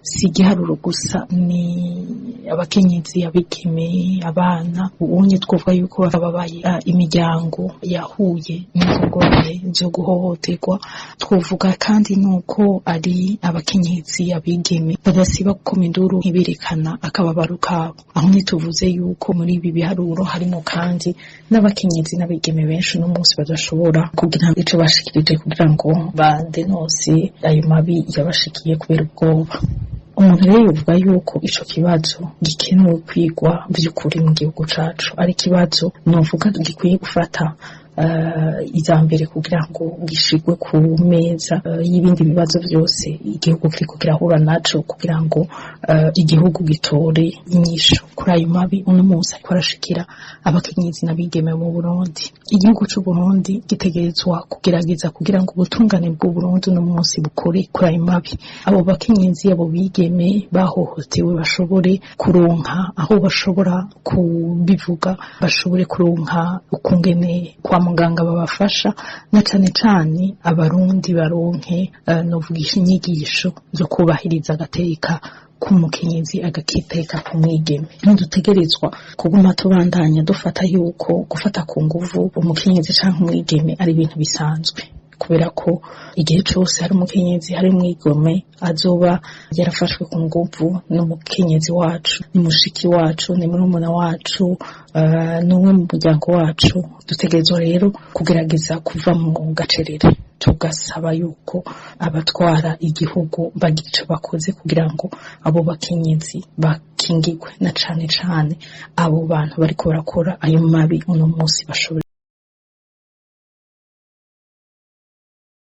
Si igiharuro gusa, ni abakenyezi, abigeme, abana. Ubunye twovuga yuko bababaye, imiryango yahuye n'izo ngorane zo guhohoterwa. Twovuga kandi nuko ari abakenyezi, abigeme badasiba gukoma induru, ntiberekana akababaro kabo. Aho ntituvuze yuko muri ibi biharuro harimo kandi n'abakenyezi n'abigeme benshi uno munsi badashobora kugira ico bashikirije kugira ngo badenonse ayo mabi yabashikiye kubera ubwoba. Umuntu rero yovuga yuko ico kibazo gikenewe kwigwa vy'ukuri mu gihugu cacu, ari ikibazo novuga gikwiye gufata iza mbere kugira ngo gishigwe ku meza y'ibindi bibazo byose igihugu kiriko kirahura naco, kugira ngo igihugu gitore inyishu kuri ayo mabi uno munsi ariko arashikira abakenyezi n'abigeme mu Burundi. Igihugu c'u Burundi gitegerezwa kugerageza kugira ngo ubutungane bw'u Burundi uno munsi bukore kuri ayo mabi, abo bakenyezi, abo bigeme bahohotewe bashobore kuronka aho bashobora kubivuga, bashobore kuronka ukungene kwa muganga babafasha, na cane cane Abarundi baronke novugisha inyigisho zo kubahiriza agateka k'umukenyezi, agakiteka k'umwigeme. Ntidutegerezwa kuguma tubandanya dufata yuko gufata ku nguvu umukenyezi canke umwigeme ari ibintu bisanzwe, kubera ko igihe cose hari umukenyezi, hari umwigeme azoba yarafashwe ku nguvu, n'umukenyezi wacu, ni mushiki wacu, ni murumuna wacu, n'umwe mu muryango wacu. Dutegerezwa rero kugerageza kuva mu gacerere, tugasaba yuko abatwara igihugu bagira ico bakoze kugira ngo abo bakenyezi bakingigwe, na cane cane abo bantu bariko barakora ayo mabi uno munsi bashobore